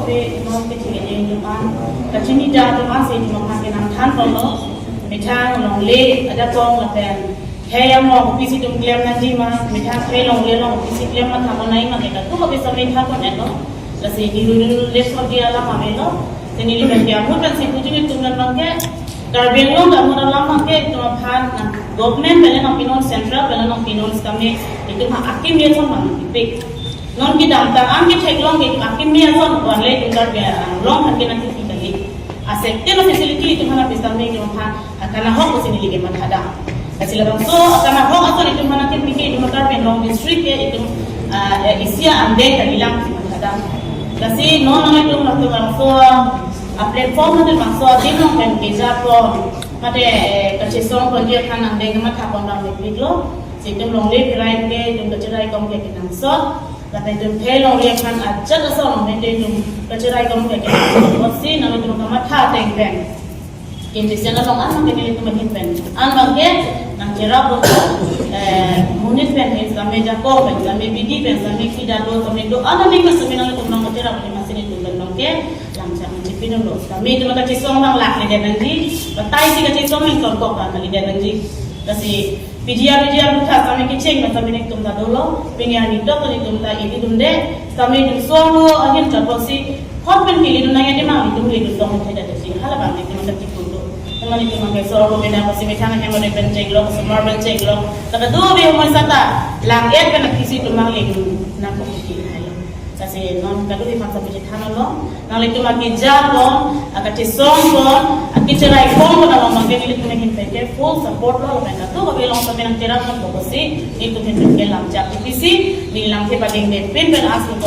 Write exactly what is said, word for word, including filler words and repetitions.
Pe non ke thik aning atum an, kachini ja atum an si atum aphan kenangthan ponlo. Methang longle ajakong lapen khei among kopisi atum klem nangji ma, methang khei longle along kopisi klem matha pon nangji ma ke kadokave setame than pon-etlo. Lasi neli le sodi alam avelo. Te neli pen ke ahut pensi pu jui atum abang ke Karbi Anglong ta ahut alam abang ke itum aphan nang government pen le nangpinon, central pen le nangpinon setame itum ha akimi ason abang nangkipi. Non kedamtang an ketheklong ke akimi ason wan le itum Karbi Anglong aphan ke nangkipi kali. Asek te no facility itum aphan nangpi setame itum aphan akanghon ahok pusi neli ke mathadam. Lasi labangso akanghon ahok ason itum aphan nangkipi ke itum Karbi Anglong district ke itum, ah, eh, isi a-andeng kalilang pusi mathadam. Lasi non nanglitum labangso a-platform mate labangso adim along pen keja pon mate, eh, kachesong ponji aphan angdeng matha pon abang nangpiklo. Si itum longle pherai ke itum kacherai kom ke kenangsot. Lapen itum khei longle aphan ajat ason mate itum kacherai kom ke kenangsot. Lasi nanglitum kamatha ateng pen, Kim Christian along an abang ke nelitum ahin pen an abang ke nangcherap lo, eh, monit pen hin setame ajakong pen setame bidi pen setame kida do setame do-an aning pen setame nanglitum nangcherap ni masi nelitum pen abang ke lamchak nangchipinlo. Setame itum kachesong abang lakledet nangji, batai si kachesong ingkoi kok abang kalidet nangji. Lasi P G R, P G R butha setame kecheng abang setame nelitum ta dolo, pini arni tok nelitum ta edi dunde, setame itum song lo ahin chapot si hot pen kili dun nangji ma itum kili dun tong thedet si hala abang itum ta chipun do. Teman itum abang ke sor lo bena pasi methang hem pen chenglok, osomar pen chenglok. Tapi do be umur sata lang-et pen akisi itum abang le dun nangkok kili hai. Lasi non kadokave aphan setame chethanlo. Nanglitum akeja pon, akachesong pon, akacherai pon pon along abang ke nelitum ahin pen ke full support lo, lapen kadokave along setame nangcherap pon pusi nelitum ahin pen ke lamchak pisi, neli lamthe pading de pin pen as lo.